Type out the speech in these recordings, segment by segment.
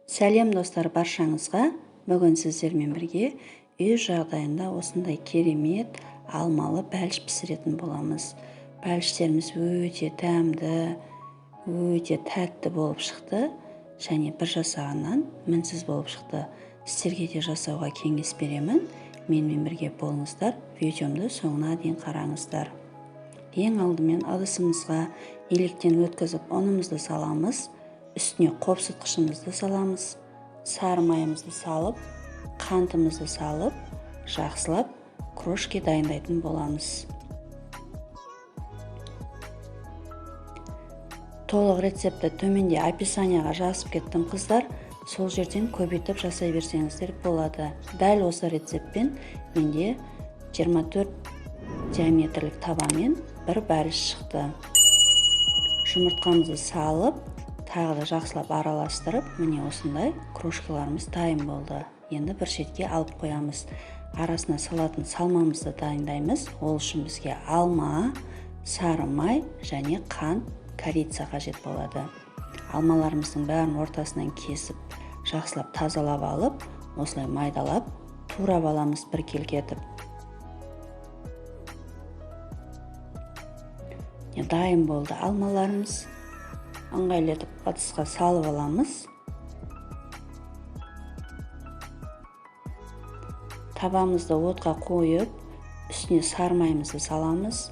Сәлем достар баршаңызға. Бүгін сіздермен бірге үй жағдайында осындай керемет алмалы бәліш пісіретін боламыз. Бәліштеріміз өте дәмді, өте тәтті болып шықты және бір жасағаннан мінсіз болып шықты. Сіздерге де жасауға кеңес беремін. Менімен бірге болыңыздар, видеомды соңына дейін қараңыздар. Ең алдымен ыдысымызға електен өткізіп ұнымызды саламыз. Үстіне қопсытқышымызды саламыз, сары майымызды салып, қантымызды салып, жақсылап крошки дайындайтын боламыз. Толық рецептті төменде описанияға жазып кеттім қыздар, сол жерден көбейтіп жасай берсеңіздер болады. Дәл осы рецептпен менде 24 диаметрлік табамен бір бәліш шықты. Жұмыртқамызды салып, тағы да жақсылап араластырып, міне осындай крошкаларымыз дайын болды. Енді бір шетке алып қоямыз. Арасына салатын салмамызды дайындаймыз. Ол үшін бізге алма, сары май және қант, корица қажет болады. Алмаларымыздың бәрін ортасынан кесіп, жақсылап тазалап алып, осылай майдалап, турап аламыз біркелкі етіп. Дайын болды алмаларымыз. Ыңғайлы етіп ыдысқа салып аламыз. Табамызды отқа қойып, үстіне сары майымызды саламыз.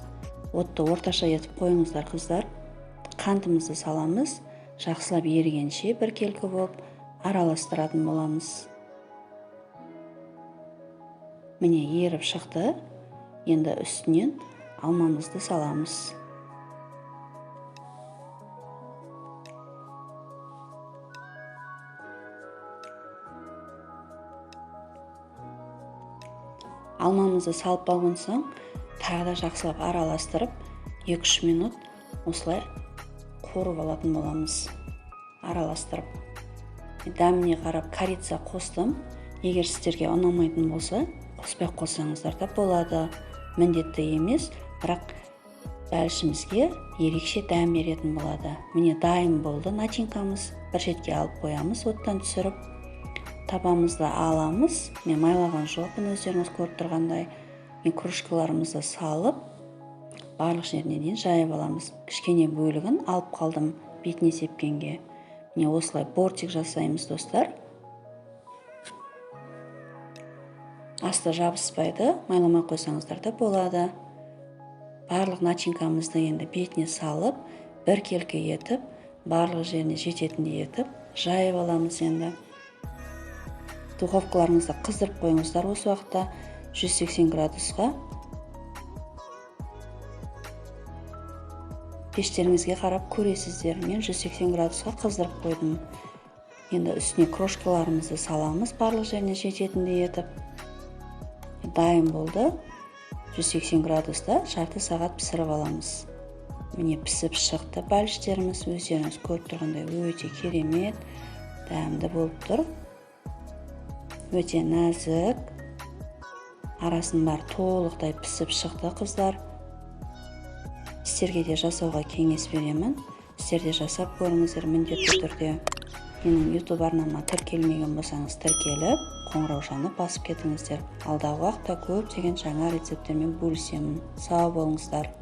Отты орташа етіп қойыңыздар қыздар. Қантымызды саламыз. Жақсылап ерігенше біркелкі болып араластыратын боламыз. Міне еріп шықты. Енді үстінен алмамызды саламыз. Алмамызды салып болған соң, тағы да жақсылап араластырып, 2-3 минут осылай қуырып алатын боламыз. Араластырып. Дәміне қарап корица қостым. Егер сіздерге ұнамайтын болса, қоспай қойсаңыздар да болады. Міндетті емес, бірақ бәлішімізге ерекше дәм беретін болады. Міне дайын болды начинкамыз. Бір шетке алып қоямыз, оттан түсіріп. Табамызды аламыз. Мен майлаған жоқпын, өздеріңіз көріп тұрғандай. Мен кружкаларымызды салып, барлық жеріне дейін жайып аламыз. Кішкене бөлігін алып қалдым бетіне сепкенге. Міне осылай бортик жасаймыз достар. Асты жабыспайды, майламай қойсаңыздар да болады. Барлық начинкамызды енді бетіне салып, біркелкі етіп, барлық жеріне жететіндей етіп жайып аламыз енді. Духовкаларыңызды қыздырып қойыңыздар осы уақытта 180 градусқа. Пештеріңізге қарап көресіздер. Мен 180 градусқа қыздырып қойдым. Енді үстіне крошкаларымызды саламыз, барлық жеріне жететіндей етіп. Дайын болды. 180 градуста жарты сағат пісіріп аламыз. Міне пісіп шықты бәліштеріміз. Өздеріңіз көріп тұрғандай өте керемет, дәмді болып тұр. Өте нәзік, арасының бәрі толықтай пісіп шықты қыздар. Сіздерге де жасауға кеңес беремін. Сіздер де жасап көріңіздер міндетті түрде. Менің YouTube арнама тіркелмеген болсаңыз тіркеліп, қоңыраушаны басып кетіңіздер. Алдағы уақытта көптеген жаңа рецепттермен бөлісемін. Сау болыңыздар.